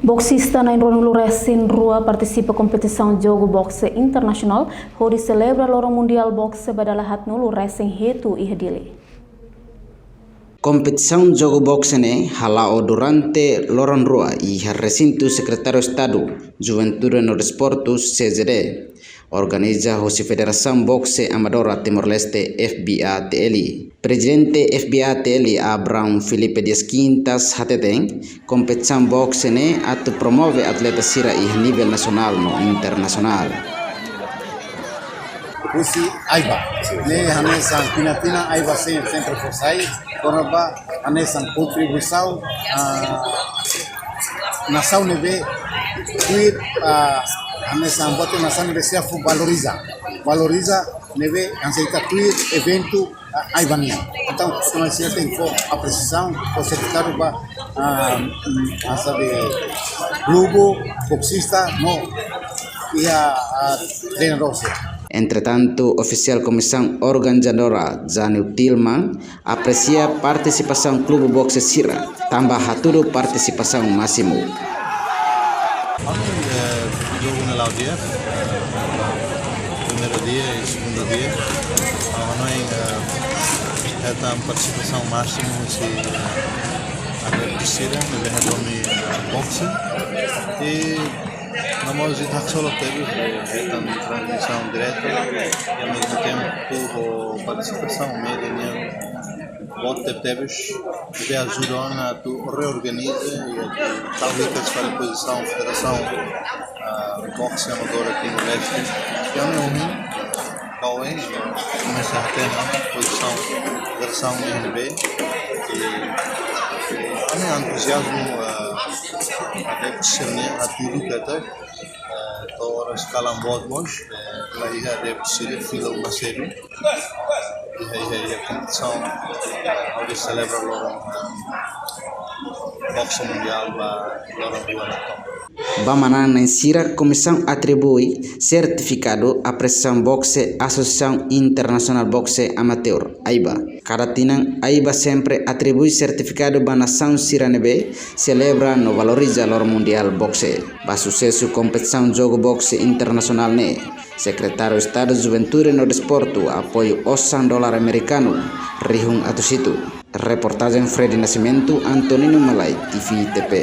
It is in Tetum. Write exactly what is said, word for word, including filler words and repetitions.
Boksista na'in ruanulu resin rua partisipa kompetisaun jogu boxe internasionál hodi selebra loron mundiál boxe ba dala haatnulu resin hitu iha Dili. Kompetisaun jogu boxe ne'e hala'o durante loron rua iha resintu Sekretáriu Estadu Juventude no Desportu, C J D, organiza hosi Federasaun Boxe Amadora Timor-Leste, F B A T L. Prezidente F B A T L, Abrão Filipe Dias Quintas, hateten, kompetisaun boxe ne'e atu promove atleta sira iha nivel nasionál no internasionál. Husi AIBA. Ne'e hanesan tinan-tinan AIBA sem Centro Forçai, kona-ba hanesan kontribuisaun, ah, nasaun ne'ebé tuir, ah, hanesan buat nasaun ne'ebé sira fó valoriza. Valoriza ne'ebé hanesan ita tuir eventu, ah, AIBA nian. Entaun, ita-nia sira tenke fó apresiasaun, fó sertifikadu ba, ah, mm, hanesan klubu, boksista, no iha, ah, treinadór sira. Entretantu, ofisiál Komisaun Organizadora, Jânio Tilman, apresia partisipasaun klubu boxe sira, tanba hatudu partisipasaun másimu. Ami, eh, jogu ne'e la'o di'ak, eh, primeiru dia i segundu dia. Ah, ha'u hanoin, eh, hetan partisipasaun másimu husi, eh, adeptu sira ne'ebé hadomi, eh, boxe. I no mós ita haksolok tebes, eh, hetan transmisaun direta, i ao mesmo tempo ho partisipasaun média nian boot tebetebes, ne'ebé ajuda ona atu reorganiza i atu tau hikas fali pozisaun Federasaun, ah, Boxe Amadora Timor-Leste. I ami ohin, ba oin, komesa hatene pozisaun Federasaun N B. I, i ami entuziazmu, ah, adeptu sira-ne'e hatudu katak, eh, to'o oras kalan boot mós, eh, la iha adeptu sira fila uma sedu. Iha, iha, iha kompetisaun, eh, hodi selebra loron, eh, boxe mundiál ba loron rua na'in-tolu. Ba manán na'in sira, komisaun atribui sertifikadu apresiasaun boxe Asosiasaun Internasionál Boxe Amateur, AIBA. Kada tinan, AIBA sempre atribui sertifikadu ba nasaun sira ne'ebé selebra no valoriza loron mundiál boxe. Ba susesu kompetisaun jogu boxe internasionál ne'e, Sekretáriu Estadu Juventude no Desportu apoiu osan dolar amerikanu rihun atus hitu. Reportajen Freddy Nascimento, Antonino Malai, T V T P.